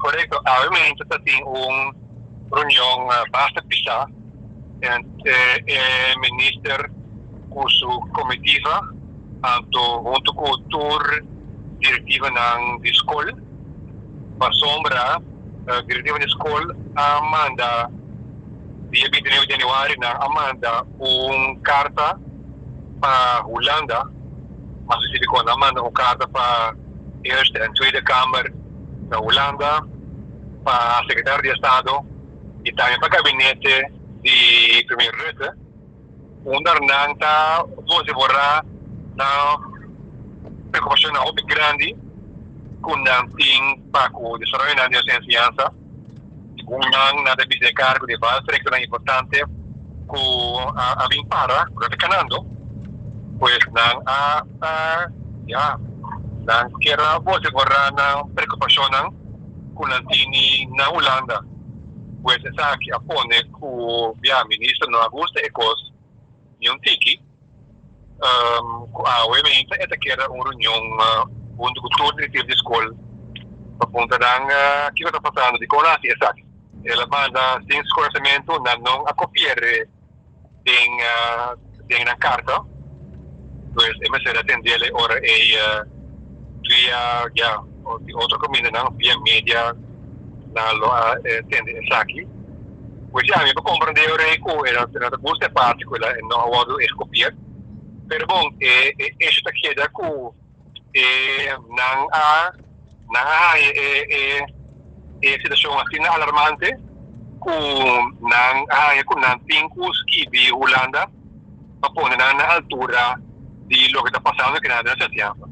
Korekto. Awe mainta ta tin un reunion basta pisá entre e minister ku su komitiva anto huntu ku tur direktivanan di skol. Pasobra direktiva di skol a manda dia 29 di yanüari nan a manda un karta pa Hulanda, mas spesífiko nan a manda un karta pa Eerste en Tweede Kamer na Hulanda, pa Sekretario di Estado i tambe pa gabinete di Premier Rutte, unda nan ta vosiborá nan preokupashonnan hopi grandi ku nan tin pa ku desaroyonan di nos enseñansa. Segun nan, nan ta bisa e kargo di vários proyektonan importante ku a bin para, ku no ta kanando. Pues nan a, ya, nan kier a vosiborá nan preokupashonnan ku nan tini na Hulanda. Pues esaki a pone ku ya minister no a gusta e kos niun tiki. Ku awe meinta e ta keda un reunion huntu ku tur direktiv di skol pa puntra nan kiko ta pasando, dikon nan hasi esaki. El a manda sin su konosementu, nan no a kopi'é den den nan karta. Pues e mester a tendel e ora ei via ya di otro kamindanan, via media nan lo a tende esaki. Pues ya mi por komprende ora ei ku e no ta gusta e parti ku e no a wòrdu eskopier. Pero bon e hecho ta keda ku e nan a nan a haña e e e situashon asina alarmante ku nan a haña ku nan tin ku skibi Hulanda pa pone nan na altura di loke ta pasando kinan den nos enseñansa.